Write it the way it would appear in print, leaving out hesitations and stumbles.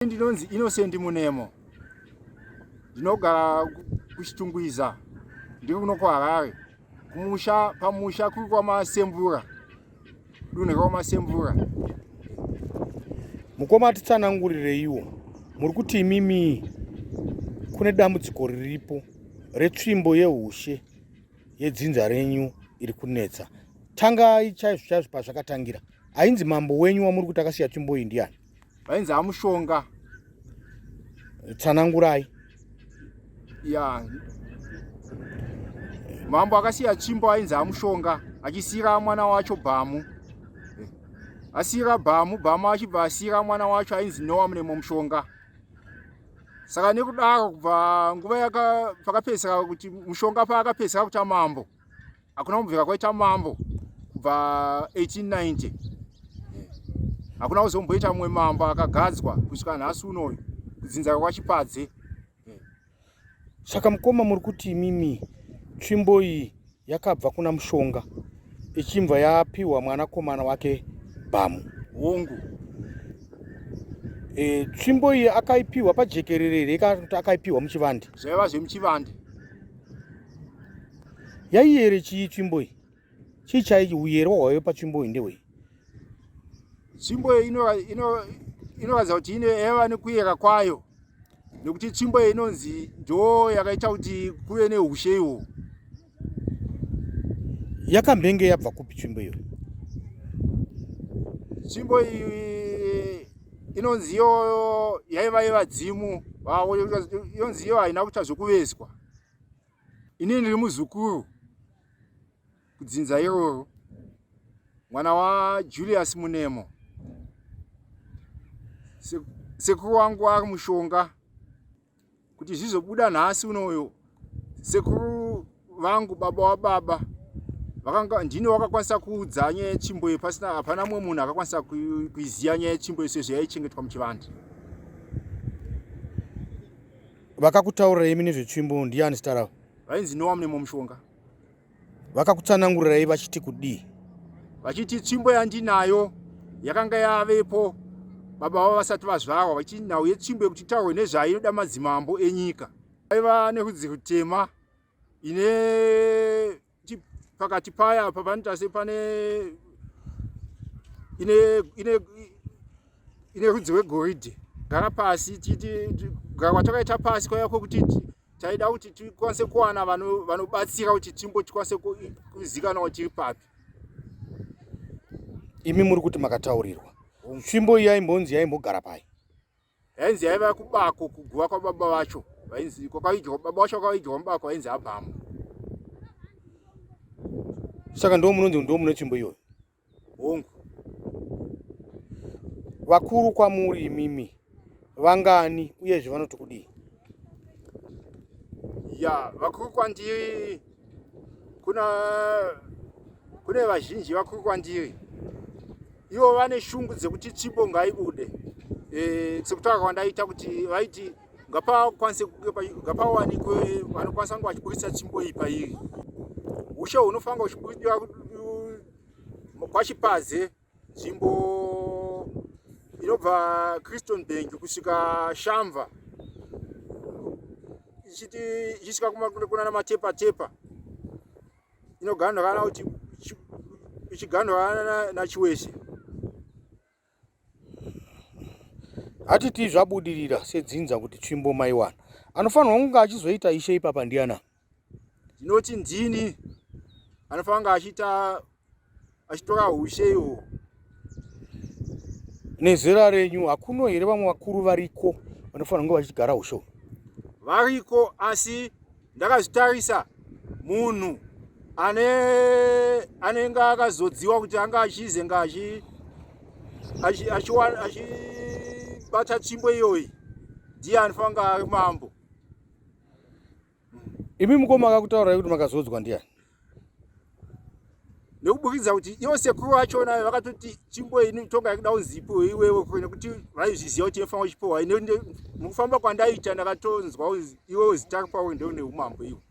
Ndinonzi Innocent Munemo, ndinogara kuChitungwiza, ndiri kuno kuHarare. Kumusha, pamusha kuri kwaMasembura, dunhu rekwaMasembura. Mukoma titsanangurireiwo, muri kuti imimi kune dambudziko riripo retsvimbo yehushe yedzinza renyu iri kunetsa. Tangai chaizvo chaizvo pazvakatangira. Ainzi mambo wenyu wamuri kuti akasiya tsvimbo iyi ndiani? Vainzi amushonga. Tsanangurai. Ya, mambo akasiya tsvimbo ainzi amushonga achisiyira mwana wacho Bhamu, asiyira Bhamu, Bhamu achibva asiyira mwana wacho ainzi Noa Munemo Mushonga. Saka nekudaro kubva nguva yaka pakapedzisira kuti Mushonga paakapedzisira kuita mambo, hakuna kumbobvira kwaita mambo kubva 1890, hakuna kuzomboita mumwe mambo akagadzwa kusvika nhasi unoyu kudzinza rekwaChipadze. Saka mukoma muri kuti imimi tsvimbo iyi yakabva kuna Mushonga ichibva yapiwa mwanakomana wake Bhamu? Hongu. E, tsvimbo iyi akaipiwa pajekerere here kana kuti akaipiwa muchivande? Zvaiva zvemuchivande. Yaiyere chii tsvimbo iyi? Chii chai uyerwa hwaive patsvimbo iyi ndehwei? Tsvimbo iyi inoratidza kuti ine yaiva nekuyera kwayo, nekuti tsvimbo iyi inonzi ndo yakaita kuti kuve neushe ihwo. Yakambenge yabva kupi tsvimbo iyo? Tsvimbo iyi inonzi iyo yaiva yevadzimu vavo, inonzi iyo haina kuita zvekuvezwa. Inini ndiri muzukuru kudzinza iroro, mwana waJulius Munemo. Sekuru wangu ari Mushonga. Kuti zvizobuda nhasi unoyo, sekuru vangu baba wababa vakanga ndini wakakwanisa kuudza nyaya yetsvimbo iyi, pasina hapana mumwe munhu akakwanisa kuiziva nyaya yetsvimbo iyi sezvo yaichengetwa muchivande. Vakakutaurirai imi nezvetsvimbo ndiani zita ravo? Vainzi Noa Munemo Mushonga. Vakakutsanangurirai vachiti kudii? Vachiti tsvimbo yandinayo yakanga yavepo baba vavo vasati vazvarwa, vachiti nhau yetsvimbo yekuti taurwe nezvayo inoda madzimambo enyika. Aiva nerudzi rutema ine pakati paya apa panoita sepane ine ine ine rudzi rwegoridhe. Gara pasi titi kugara kwatakaita pasi kwaiva kwekuti taida kuti tikwanise kuwana vanobatsira kuti tsvimbo tikwanise kuzikanwa kuti tiri papi. Imi muri kuti makataurirwa tsvimbo iyi yaimbonzi yaimbogara pai? Yainzi yaiva kubako kuguva kwababa vacho, vainzi kwakaigwa baba vacho, kwakaigwa mubako vainzi Abhamu. Saka ndo munonzi ndo mune tsvimbo iyoyo? Hongu. Vakuru kwamuri imimi vangani uyezve vanoti kudii? Ya, vakuru kwandiri kuna kune vazhinji vakuru kwandiri, ivo vane shungu dzekuti tsvimbo ngaibude. E, sekutaura kwandaita kuti vaiti ngapakwanise ngapawanikwe vanokwanisa kunge vachiburitsa tsvimbo iyi pairi. Ushe hunofanira huchiburitira kwaChipaze, nzvimbo inobva Christon Bank kusvika Shamva, ichisvika kunana Matepa Tepa, inoganhurana kuti ichiganhurana naChiweshe. Hatiti zvabudirira sedzinza kuti tsvimbo maiwana, anofanirwa kunge achizoita ishe ipapa ndiana? Ndinoti ndini anofanira kunge achiita achitora hushe ihwo. Nezera renyu hakuno here vamwe vakuru variko vanofanira kunge vachigara hushe uhwu? Variko, asi ndakazvitarisa, munhu ane anenge akazodziwa kuti anga achizenga achibata tsvimbo iyoyi ndiye anofanira kunge ari mambo. Imi mukoma akakutaurirai kuti makazodzwa ndiani? Nekuburikidza kuti ivo sekuru vachona vakatoti tsvimbo iyi tonga yakuda kunzi ipiwe iwewe, nekuti vaizviziva kuti inofanira kuchipiwa. Mukufamba kwandaita ndakatonzwa iwewe zita ripawe ndeune umambo iwe.